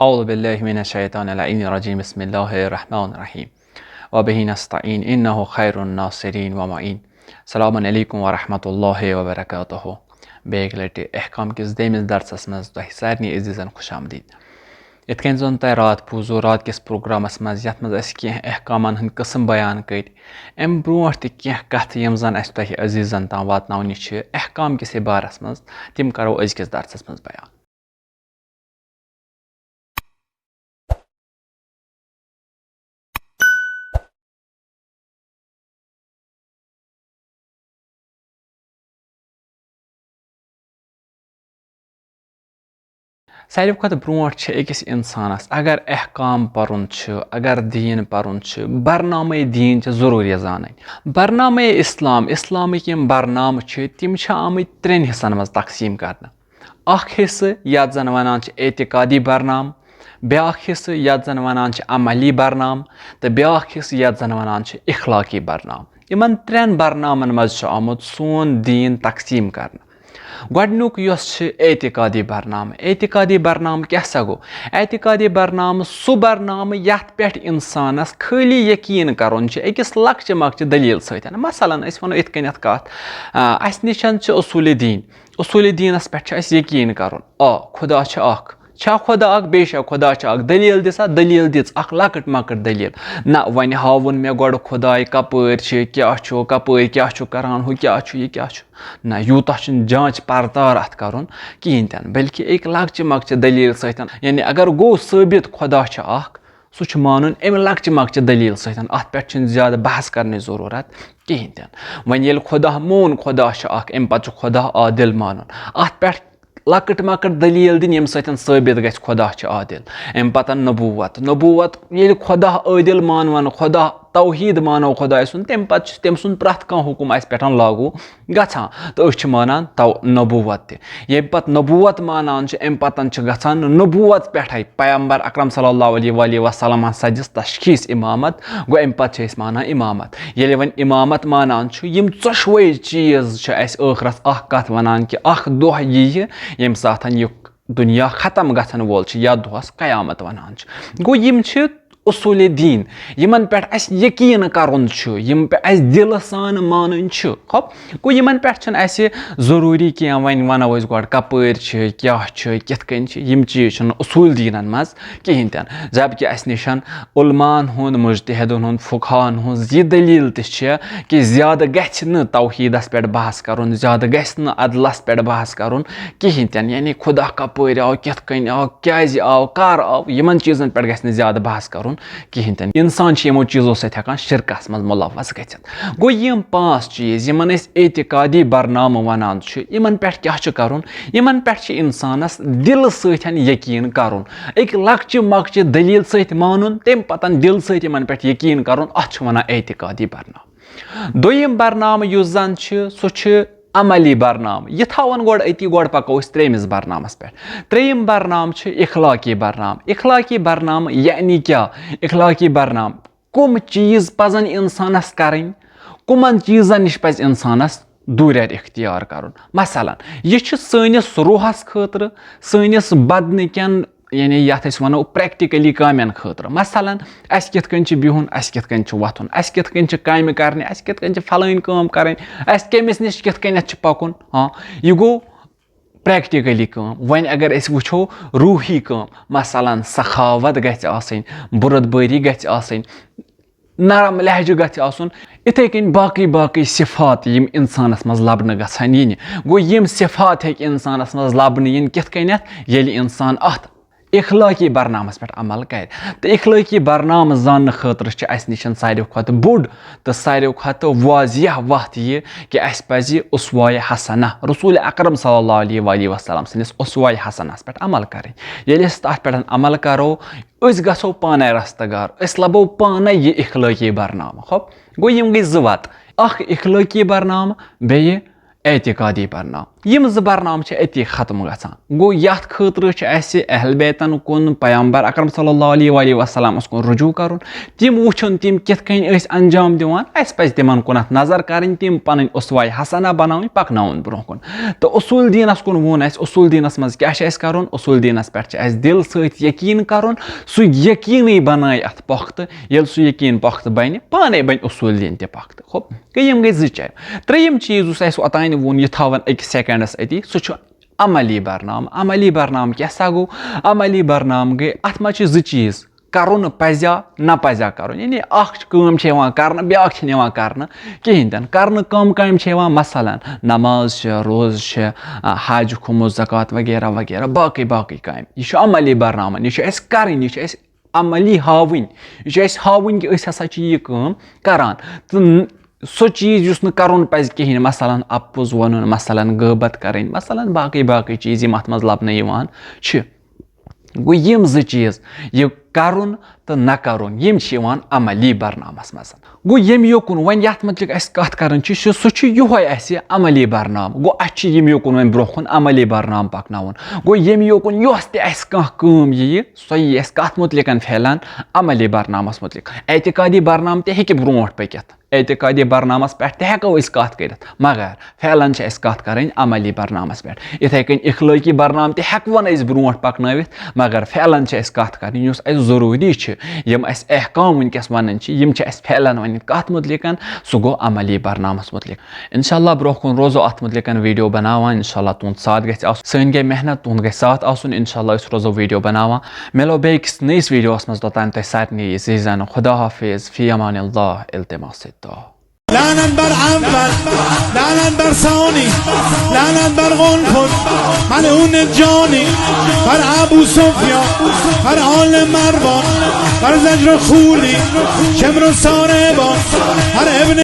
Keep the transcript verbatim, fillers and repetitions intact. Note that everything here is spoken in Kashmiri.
أعوذ بالله من الشيطان اللعين الرجيم. بسم الله الرحمن الرحيم. وبه نستعين. إنه خير الناصرين ومعين. السلام عليكم ورحمة الله وبركاته. بیٚیہِ اَکہِ لَٹہِ احکام کِس دوٚیمِس درسَس منٛز تۄہہِ سارنٕے عزیٖزَن خوش آمدید۔ یِتھ کٔنۍ زَن تۄہہِ راتھ بوٗزوُ، راتھ کِس پروگرامَس منٛز، یَتھ منٛز اَسہِ کینٛہہ احکامَن ہٕنٛدۍ قٕسٕم بیان کٔرۍ، اَمہِ برونٛٹھ تہِ کینٛہہ کَتھٕ یِم زَن اَسہِ تۄہہِ عزیٖزَن تام واتناونہِ چھِ احکام کِس بارَس منٛز، تِم کَرو أزکِس درسَس منٛز بیان۔ ساروی کھۄتہٕ برونٛٹھ چھِ أکِس اِنسانَس، اگر احکام پَرُن چھُ، اگر دیٖن پَرُن چھُ، برنامَے دیٖن چھِ ضروٗری زانٕنۍ۔ برنامَے اِسلام، اِسلامٕکۍ یِم برنامہٕ چھِ، تِم چھِ آمٕتۍ ترٛٮ۪ن حِصَن منٛز تقسیٖم کرنہٕ۔ اکھ حصہٕ یتھ زن ونان چھِ اعتقادی برنامہٕ، بیاکھ حصہٕ یتھ زن ونان چھِ عملی برنامہٕ، تہٕ بیاکھ حصہٕ یتھ زن ونان چھِ اخلاقی برنامہٕ۔ یِمن ترٛٮ۪ن برنامن منٛز چھُ آمُت سون دیٖن تقسیٖم کرنہٕ۔ گۄڈٕنیُک یۄس چھِ اعتقادی برنامہٕ، اعتقادی برنامہٕ کیٛاہ سا گوٚو؟ اعتقادی برنامہٕ سُہ برنامہٕ یتھ پٮ۪ٹھ انسانس خٲلی یقیٖن کرُن چھُ أکِس لۄکچہِ مۄکچہِ دٔلیٖل سۭتۍ۔ مثلاً أسۍ ونو یِتھ کٔنٮ۪تھ کتھ، آ، اسہِ نِش چھِ اصوٗلِ دیٖن۔ اصوٗلِ دیٖنس پٮ۪ٹھ چھُ اَسہِ یقیٖن کرُن۔ آ، خۄدا چھُ اکھ۔ چھا خۄدا اکھ؟ بے شک خۄدا چھُ اکھ۔ دٔلیٖل دِ سا، دٔلیٖل دِژ، اکھ لۄکٕٹ مۄکٕٹ دٔلیٖل۔ نہ، وۄنۍ ہاوُن مےٚ گۄڈٕ خۄداے کپٲرۍ چھِ، کیٛاہ چھُ، کپٲرۍ کیٛاہ چھُ کران، ہُہ کیٛاہ چھُ، یہِ کیٛاہ چھُ۔ نہ، یوٗتاہ چھُنہٕ جانچ پرتار اتھ کرُن کِہیٖنۍ تہِ نہٕ، بلکہِ أکۍ لۄکچہِ مۄکچہِ دٔلیٖل سۭتۍ، یعنی اگر گوٚو ثٲبت خۄدا چھُ اکھ، سُہ چھُ مانُن اَمہِ لۄکچہِ مۄکچہِ دٔلیٖل سۭتۍ۔ اَتھ پٮ۪ٹھ چھُنہٕ زیادٕ بحث کرنٕچ ضروٗرت کِہیٖنۍ تہِ نہٕ۔ وۄنۍ ییٚلہِ خۄدا مون، خۄدا چھُ اکھ، اَمہِ پتہٕ چھُ خۄدا عادل مانُن۔ اَتھ پٮ۪ٹھ لۄکٕٹ مۄکٕٹ دٔلیٖل دِنۍ، ییٚمہِ سۭتۍ ثٲبت گژھِ خۄدا چھُ عادل۔ اَمہِ پتہٕ نبوت۔ نبوت ییٚلہِ خۄدا عٲدِل مانون، خۄدا توحیٖد مانو خۄداے سُنٛد، تَمہِ پتہٕ چھُ تٔمۍ سُنٛد پرٛٮ۪تھ کانٛہہ حُکم اَسہِ پٮ۪ٹھ لاگوٗ گژھان۔ تہٕ أسۍ چھِ مانان تو نبوت تہِ۔ ییٚمہِ پتہٕ نبوت مانان چھِ، اَمہِ پتہٕ چھِ گژھان نبوت پٮ۪ٹھَے پیغمبر اکرم صلی اللہ علیہ وآلہ وسلمَن سَجِس تشخیٖص امامت، گوٚو اَمہِ پتہٕ چھِ أسۍ مانان امامت۔ ییٚلہِ وۄنۍ امامت مانان چھُ، یِم ژۄشوَے چیٖز چھِ اَسہِ ٲخرَس اَکھ کَتھ وَنان کہِ اَکھ دۄہ یِیہِ، ییٚمہِ ساتہٕ یہِ دُنیا ختم گژھن وول چھُ، یَتھ دۄہَس قیامت وَنان چھِ۔ گوٚو یِم چھِ اصوٗلِ دیٖن، یِمن پٮ۪ٹھ اَسہِ یقیٖن کرُن چھُ، یِم پہ-، اَسہِ دِلہٕ سان مانٕنۍ چھِ۔ خب، گوٚو یِمن پٮ۪ٹھ چھُنہٕ اَسہِ ضروٗری کینٛہہ، وۄنۍ وَنو أسۍ گۄڈٕ کَپٲرۍ چھِ، کیٛاہ چھِ، کِتھ کٔنۍ چھِ، یِم چیٖز چھِنہٕ اصوٗل دیٖنن منٛز کِہیٖنۍ تہِ نہٕ۔ جبکہِ اَسہِ نِش علماہن ہُنٛد، مُجتہدن ہُنٛد، فقہاہن ہٕنٛز یہِ دٔلیٖل تہِ چھِ کہِ زیادٕ گژھِ نہٕ توحیٖدس پٮ۪ٹھ بحث کرُن، زیادٕ گژھِ نہٕ عدلس پٮ۪ٹھ بحث کرُن کِہیٖنۍ تہِ نہٕ۔ یعنی خدا کَپٲرۍ آو، کِتھ کٔنۍ آو، کیٛازِ آو، کر آو، یِمن چیٖزن پٮ۪ٹھ گژھِ نہٕ زیادٕ بحث کرُن کِہیٖنۍ تہِ نہٕ۔ انسان چھُ یِمو چیٖزو سۭتۍ ہٮ۪کان شرکس منٛز مُلوث گٔژھِتھ۔ گوٚو یِم پانٛژھ چیٖز، یِمن أسۍ اعتقادی برنامہٕ وَنان چھِ، یِمن پٮ۪ٹھ کیٛاہ چھُ کرُن؟ یِمن پٮ۪ٹھ چھُ انسانس دِلہٕ سۭتۍ یقیٖن کرُن۔ أکۍ لۄکچہِ مۄکچہِ دٔلیٖل سۭتۍ مانُن، تَمہِ پتہٕ دِلہٕ سۭتۍ یِمن پٮ۪ٹھ یقیٖن کرُن، اَتھ چھُ وَنان اعتقادی برنامہٕ۔ دوٚیِم برنامہٕ یُس زن چھُ، سُہ چھُ عملی برنامہٕ۔ یہِ تھاوَن گۄڈٕ أتی، گۄڈٕ پَکو أسۍ ترٛیٚیِمِس برنامَس پٮ۪ٹھ۔ ترٛیٚیِم برنامہٕ چھُ اخلاقی برنامہٕ۔ اخلاقی برنامہٕ یعنی کیٛاہ؟ اخلاقی برنامہٕ کُم چیٖز پَزَن اِنسانَس کَرٕنۍ، کُمَن چیٖزَن نِش پَزِ اِنسانَس دوٗرٮ۪ر اختیار کَرُن۔ مثلاً، یہِ چھُ سٲنِس روحَس خٲطرٕ، سٲنِس بدنہٕ کٮ۪ن یعنی یَتھ أسۍ وَنو practically کامٮ۪ن خٲطرٕ۔ مثلاً، اَسہِ کِتھ کٔنۍ چھُ بِہُن، اَسہِ کِتھ کٔنۍ چھُ وۄتھُن، اَسہِ کِتھ کٔنۍ چھِ کامہِ کَرنہِ، اَسہِ کِتھ کٔنۍ چھِ فَلٲنۍ کٲم کَرٕنۍ، اَسہِ کٔمِس نِش کِتھ کٔنٮ۪تھ چھُ پَکُن۔ ہاں، یہِ گوٚو practically کٲم۔ وۄنۍ اگر أسۍ وٕچھو روٗحی کٲم، مثلاً، سخاوت گژھِ آسٕنۍ، بُرٕدبٲری گژھِ آسٕنۍ، نرم لہجہٕ گژھِ آسُن۔ اِتھَے کٔنۍ باقٕے باقٕے صفات یِم اِنسانَس منٛز لَبنہٕ گژھن یِنہِ۔ گوٚو، یِم صفات ہیٚکہِ اِنسانَس منٛز لَبنہٕ یِنۍ کِتھ کٔنٮ۪تھ؟ ییٚلہِ اِنسان اَتھ اخلٲقی برنامس پٮ۪ٹھ عمل کرِ۔ تہٕ اخلٲقی برنامہٕ زاننہٕ خٲطرٕ چھِ اَسہِ نِش ساروی کھۄتہٕ بوٚڑ تہٕ ساروی کھۄتہٕ واضح وَتھ یہِ کہِ اَسہِ پَزِ اسوائے حسنہ، رسول اکرم صلی اللہ علیہ وآلہ وسلم سٕنٛدِس اسوائے حسنس پٮ۪ٹھ عمل کرٕنۍ۔ ییٚلہِ أسۍ تَتھ پٮ۪ٹھ عمل کرو، أسۍ گژھو پانے رستہٕ گار، أسۍ لبو پانے یہِ اخلٲقی برنامہٕ۔ خب، گوٚو، یِم گٔے زٕ وَتہٕ، اکھ اخلٲقی برنامہٕ، بیٚیہِ اعتقادی برنامہٕ۔ یِم زٕ برنامہٕ چھِ أتی ختم گژھان۔ گوٚو، یَتھ خٲطرٕ چھِ اَسہِ اہل بیتَن کُن، پیامبر اکرم صلی اللہ علیہ وآلہ وسلمس کُن رجوع کرُن۔ تِم وٕچھُن، تِم کِتھ کٔنۍ ٲسۍ انجام دِوان، اَسہِ پَزِ تِمن کُنتھ نظر کرٕنۍ، تِم پنٕنۍ اسوائے حسنہ بناوٕنۍ، پکناوُن برونٛہہ کُن۔ تہٕ اصوٗل دیٖنَس کُن ووٚن اَسہِ، اصوٗل دیٖنَس منٛز کیٛاہ چھُ اَسہِ کرُن؟ اصوٗل دیٖنَس پٮ۪ٹھ چھُ اَسہِ دِل سۭتۍ یقیٖن کرُن، سُہ یقیٖنٕے بنایہِ اَتھ پۄختہٕ۔ ییٚلہِ سُہ یقیٖن پۄختہٕ بنہِ، پانے بنہِ اصوٗل دیٖن تہِ پۄختہٕ۔ خب، گٔے یِم گٔے زٕ چیٖز۔ ترٛیٚیِم چیٖز یُس اَسہِ اوٚتانۍ ووٚن، یہِ تھاوان أکِس سیکنڈس أتی، سُہ چھُ عملی برنامہٕ۔ عملی برنامہٕ کیٛاہ سا گوٚو؟ عملی برنامہٕ گٔے، اَتھ منٛز چھِ زٕ چیٖز، کرُن پزیا نہ پزیا کرُن۔ یعنی اکھ چھِ کٲم چھِ یِوان کرنہٕ، بیٛاکھ چھِنہٕ یِوان کرنہٕ کِہیٖنۍ تہِ نہٕ۔ کرنہٕ کم کامہِ چھِ یِوان، مثلاً نماز چھِ، روزٕ چھِ، آ، حج، خمس، زکوٰۃ وغیرہ وغیرہ، باقٕے باقٕے کامہِ۔ یہِ چھُ عملی برنامہٕ، یہِ چھُ اَسہِ کرٕنۍ، یہِ چھُ اَسہِ عملی ہاوٕنۍ۔ یہِ چھُ اَسہِ ہاوٕنۍ کہِ أسۍ ہسا چھِ یہِ کٲم کران۔ تہٕ ن-، سُہ چیٖز یُس نہٕ کرُن پزِ کِہیٖنۍ، مثلاً اَپُز وَنُن، مثلاً غٲبت کرٕنۍ، مثلاً باقٕے باقٕے چیٖز یِم اَتھ منٛز لبنہٕ یِوان چھِ۔ گوٚو، یِم زٕ چیٖز، یہِ کرُن تہٕ نہ کرُن، یِم چھِ یِوان عملی برنامس منٛز۔ گوٚو، ییٚمہِ یوکُن وۄنۍ یَتھ مُتعلِق اَسہِ کَتھ کَرٕنۍ چھِ، سُہ، سُہ چھُ یِہوٚے اَسہِ عملی برنامہٕ۔ گوٚو، اَسہِ چھُ ییٚمہِ یوکُن وۄنۍ برٛونٛہہ کُن عملی برنامہٕ پَکناوُن۔ گوٚو، ییٚمہِ یوکُن یۄس تہِ اَسہِ کانٛہہ کٲم یِیہِ، سۄ یِیہِ اَسہِ کَتھ مُتعلِقَن فعلاً؟ عملی برنامَس مُتعلِق۔ اعتقادی برنامہٕ تہِ ہیٚکہِ برٛونٛٹھ پٔکِتھ، اعتقادی برنامَس پٮ۪ٹھ تہِ ہٮ۪کو أسۍ کَتھ کٔرِتھ، مگر فعلاً چھِ اَسہِ کَتھ کَرٕنۍ عملی برنامَس پٮ۪ٹھ۔ یِتھَے کٔنۍ اخلٲقی برنامہٕ تہِ ہٮ۪کون أسۍ برٛونٛٹھ پَکنٲوِتھ، مگر فعلاً چھِ اَسہِ کَتھ کَرٕنۍ، یُس اَسہِ ضروٗری چھِ، یِم اَسہِ احکام وٕنکیٚس وَنٕنۍ چھِ، یِم چھِ اَسہِ فعلاً وَنٕنۍ کَتھ مُتعلِقَن؟ سُہ گوٚو عملی برنامَس مُتعلِق۔ انشاءاللہ برٛونٛہہ کُن روزو اَتھ مُتعلِقَن ویٖڈیو بَناوان۔ انشاءاللہ تُہُنٛد ساتھ گژھِ آسُن، سٲنۍ گٔے محنت، تُہُنٛد گژھِ ساتھ آسُن۔ انشاءاللہ أسۍ روزو ویٖڈیو بَناوان۔ مِلو بیٚیہِ أکِس نٔیِس ویٖڈیوَس منٛز، توٚتام تۄہہِ سارنٕے یہِ زِ زَن خدا حافظ، فی امان اللہ، التماس الدعا۔ لعنت بر اول، لعنت بر ثانی، لعنت بر قنفذ، ملعون جانی، بر ابو سفیان، بر آل مروان، بر زجر و خولی، شمر و ساربان، بر ابن